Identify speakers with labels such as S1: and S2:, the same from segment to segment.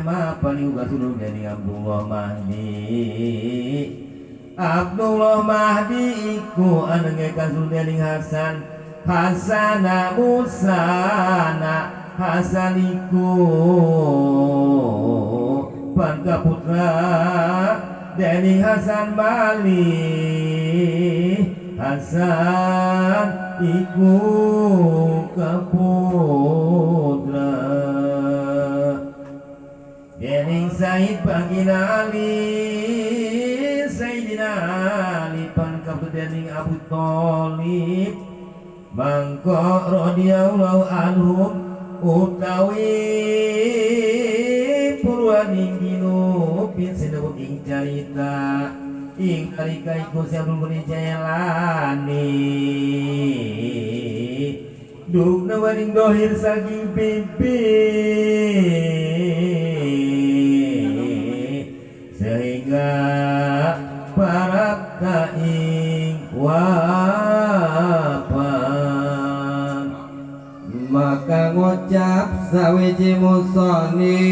S1: Mapan iku kasulung dening Abdullah Mahdi. Abdullah Mahdi iku anenge kasulung dening Hasan. Hasana Musana Hasan iku pan putra dening Hasan Mali. Hasan iku kaputra dening Said Bagina Ali. Sayyidina Ali pan kaputra dening Abu Thalib mangko radhiyallahu anhum utawi purwaning ginupin sinebut ing carita ing nalika iku si Abdul Ghani Jailani dugna waring dohir saking pipi sehingga para kaing wapan.
S2: Maka ngucap sawiji musoni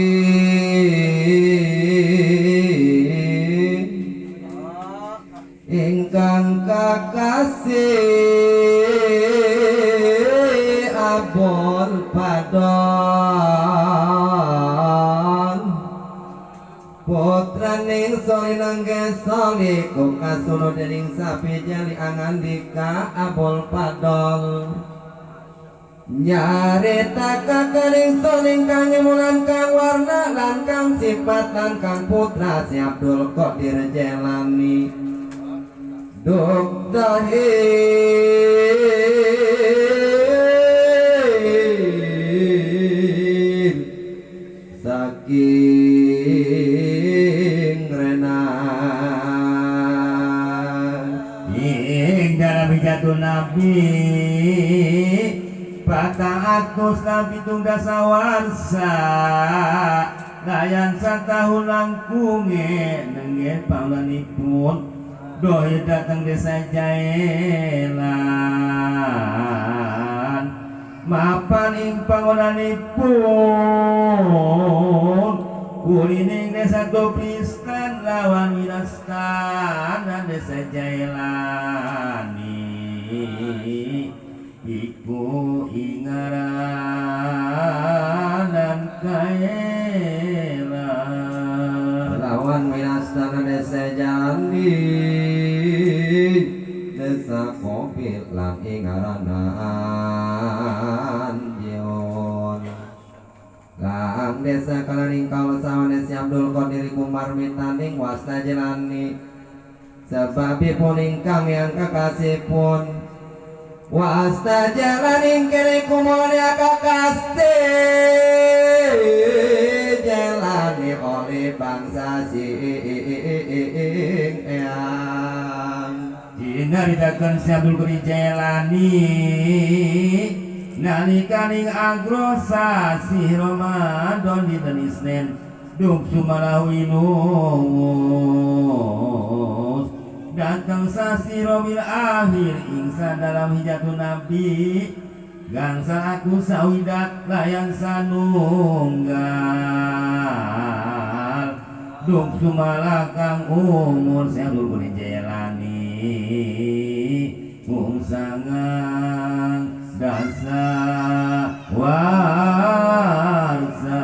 S2: ingkang kakasih Abul Fadhol putraning soli nangge soli ku kasuno dening sapi jali angandika Abul Fadhol nyarita kakaning soning kang nyemulan kang warna lan kang sifat lan kang putra si Abdul Qadir Jailani duk dahir saking rena
S1: ing dalam hijatun Nabi patang atus lan pitung dasawarsa layan satahun langkunge nengge paulanipun dohir datang desa Jailan mapan ing panggonanipun kulining desa Toplistan lawan Winastana desa Jailani iku ingaranan kaelan
S2: lawan Winastana desa Jailani desa Kopi lan ingaranan Jeon kang desa kalaning kaula sawane si Abdul Qadir iku marmitaning wasta Jailani sebabipun ingkang yang kekasihpun wasta jalaning kene kumone kakasih Jailani oleh bangsa sing eyang.
S1: Dinaritakeun si Abdul Qadir Jailani nalikaning agro sasih Ramadan dinten Isnin duk sumalawinus datang sasi Rabiul Akhir ingsa dalam hijatun Nabi gangsal aku sawidat layan sanunggal duk sumalakang umur si Abdul Qadir Jailani mung sangang dasa warsa.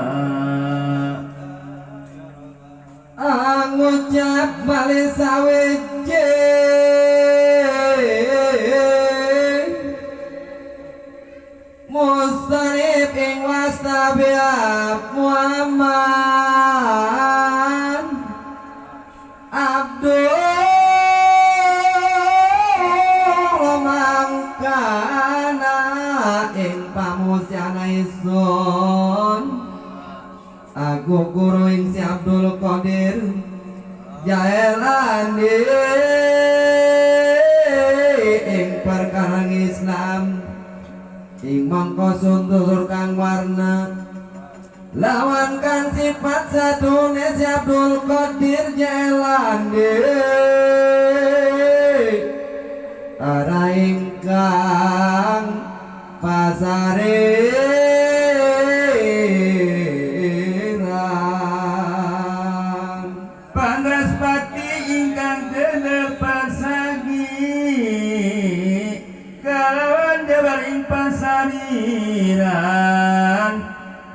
S2: Angucap bali sawiji mustarif ing wasta biab Muhammad Abdul mangkana ing pamusyana isun aku guru ing si Abdul Qadir Jailani ing perkara Islam ing mangko suntur kang warna lawan kang sifat satune si Abdul Qadir Jailani ara ingkang pasare.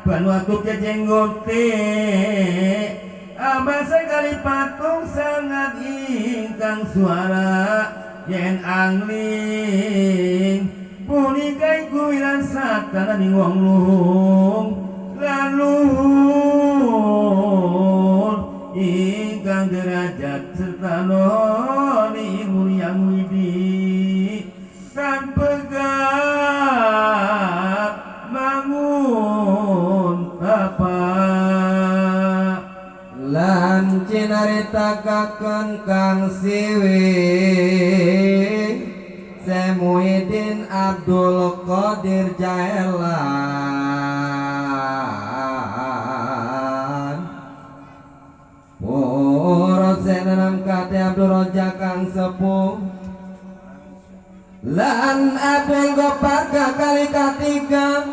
S1: Banu atup jejenggote abah sekali patung sangat ingkang suara yen angling punika iku wilasatananing wong luhung lan luhur ingkang derajat serta noni mulyang widi tan pegat mangun tapak
S2: lan cinaritakaken kang siwi Muhyiddin Abdul Qadir Jailani Purut senenam kate Abdul Rojak kang sepuh lan Abdul Gopar kali katiga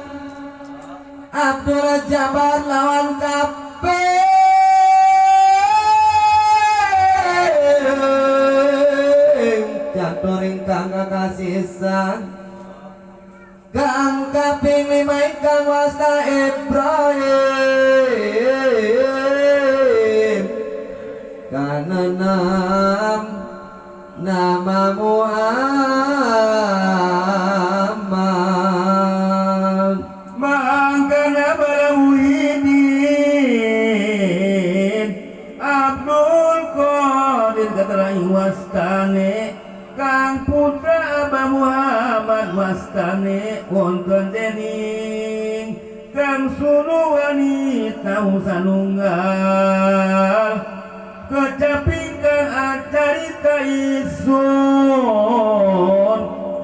S2: Abdul Jabar lawan kabeh catur ingkang kakasisan kang kaping lima ingkang wasta Ibrahim kanenam nama Muhammad
S1: mangkana bala Muhyiddin Abdul Qadir kateraing wastane kang putra Abah Muhammad wastane wonten dening kang sunu wanita sanunggal kecapingkang acarita isun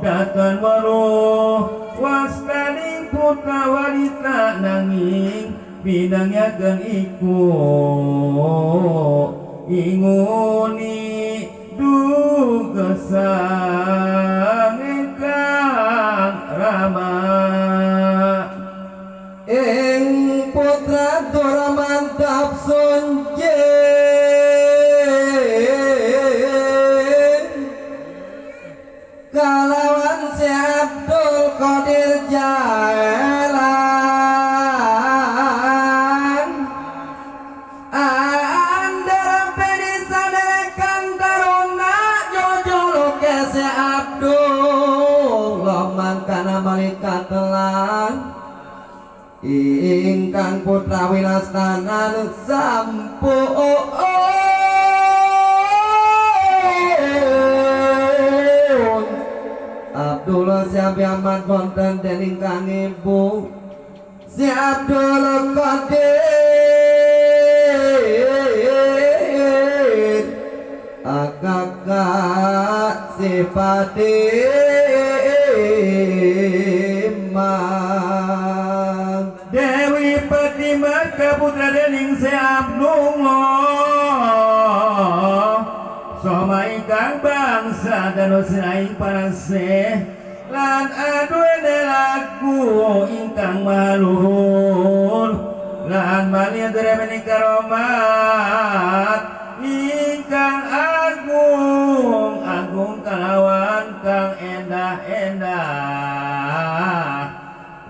S1: datan weruh wastaning putra wanita nanging binangyaken iku inguni dugesang ingkang rama
S2: ing putra Dora mantap sunje kalawan si Abdul Qadir Jailan andara pedisaderekan taruna jojolo ke si Abdullah mangkana malaikat telan ingkang putra wilastanan sampun Abdullah siap Ahmad wonten dening kang ibu si Abdul Qadir akakak si Fatimah
S1: Dewi Fatimah kaputra dening si Abdullah soma ingkang bangsa dados aing paraseh lan aduene laku ingkang maluhur lan malih deremeni karomat ingkang agung agung kalawan kang endah-endah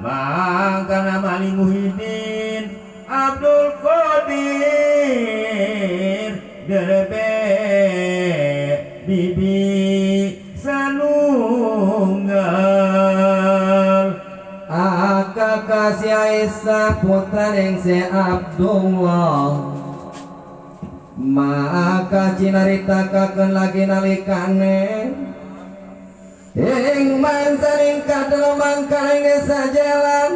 S1: mangkana Mali Muhyiddin Abdul Qadir derebe bibi sanunggal
S2: akakasih Aisyah putra ning si Abdullah maka cinaritakaken lagi nalikane ing mansaring kadelo mangkaning desa jalan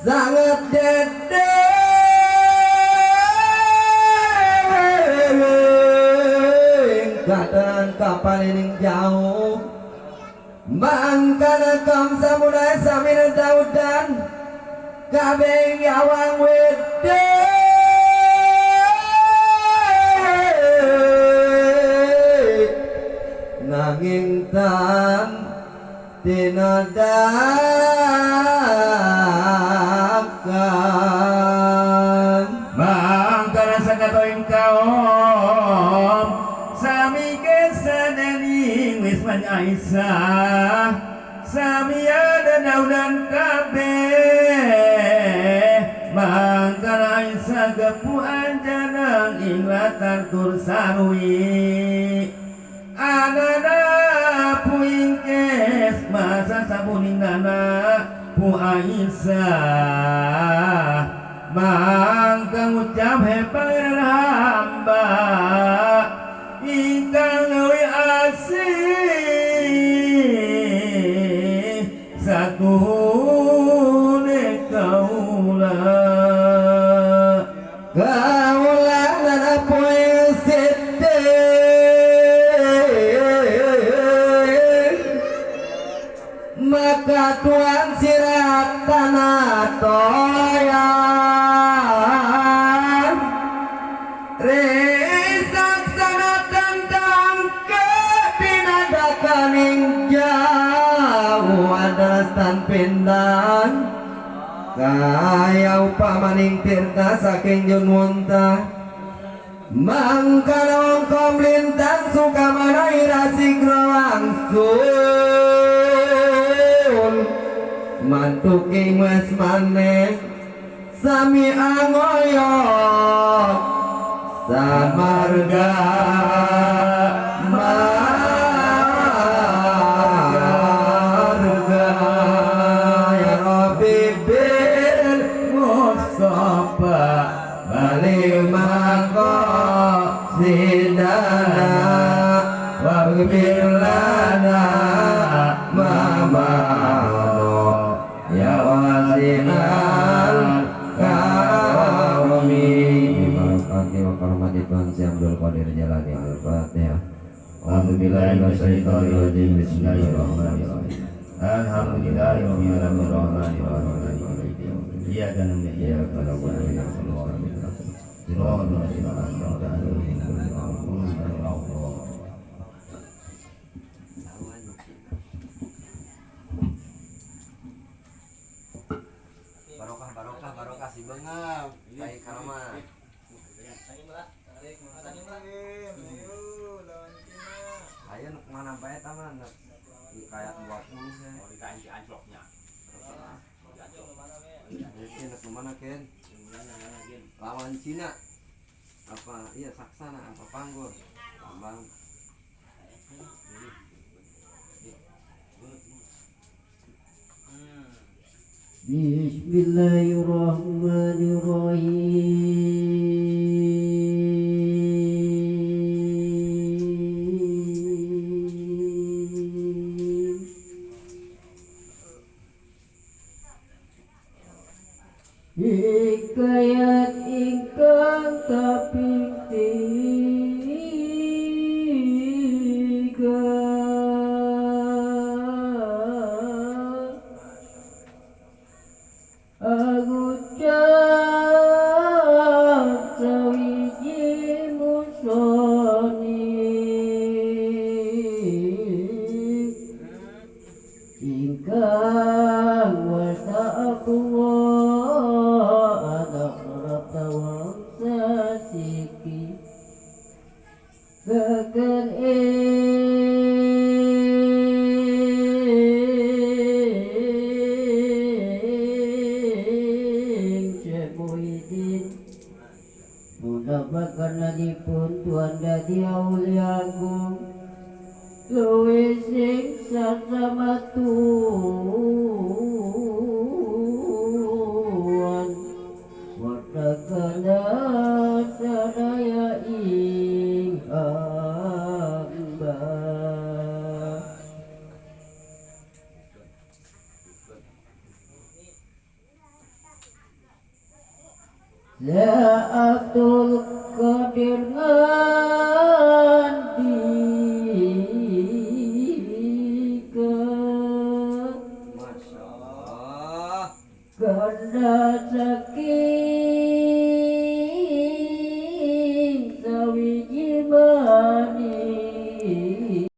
S2: sangat dede kateran kapal ing jauh mangkana kam samurai samina daudan kabeh yawang wede nanging tan tinadakan
S1: mangkana sakatoing kaum sami kesadening wisman Aisyah sami ada daudan kabeh tur sarwi anana puingkes masa sabuning nana pu Aisyah mangka ngucap he pangeran hamba ingkang leuwih asih satuhune kaula
S2: kaula nana poe sedih maka tuan sirat tanah toya resaksana tentang kepinadakan jauh adalah tan pindang kaya upamaning tirta saking junwunta mangkana wong komlintang sukamana irasikra wangsul mantuking wes maneh sami angoyot samarga marga ya Rabbi bil
S1: Mustafa
S2: bali maqasidana waghfir lana ma ma'ana ya wasi'al karami barakati wa karamati Tuhan Si Abdul Qadir Jalani. Al-Fatihah.
S1: A'udzubillahi minasyaitonir rajim. Bismillahirrahmanirrahim. Alhamdulillahirabbil alamin arrahmanir rahim. Iyyaka na'budu wa iyyaka nasta'in. Ihdinas siratal mustaqim.
S2: Barokah barokah barokah si bengap baik karomah. Ayo nu kemana bae taman kayak 20 ya.
S3: Oh, dikain anjloknya.
S2: Ini nu kemana Ken? Lawan Cina. Apa iya Saksana apa Panggur? Tambang.
S4: Bismillahirrahmanirrahim. Hikayat ingkang kaping tiga agucap sawiji musoni ingkang wasta aku anak tawang sasiki gagan ing Syekh Muhyiddin munapa karenanipun Tuhan dadi aulia agung luwih sing sasama Tuhan watakana sadaya ing hamba. Ya Abdul Qadir ngandika
S2: Masya Allah.
S4: karena saking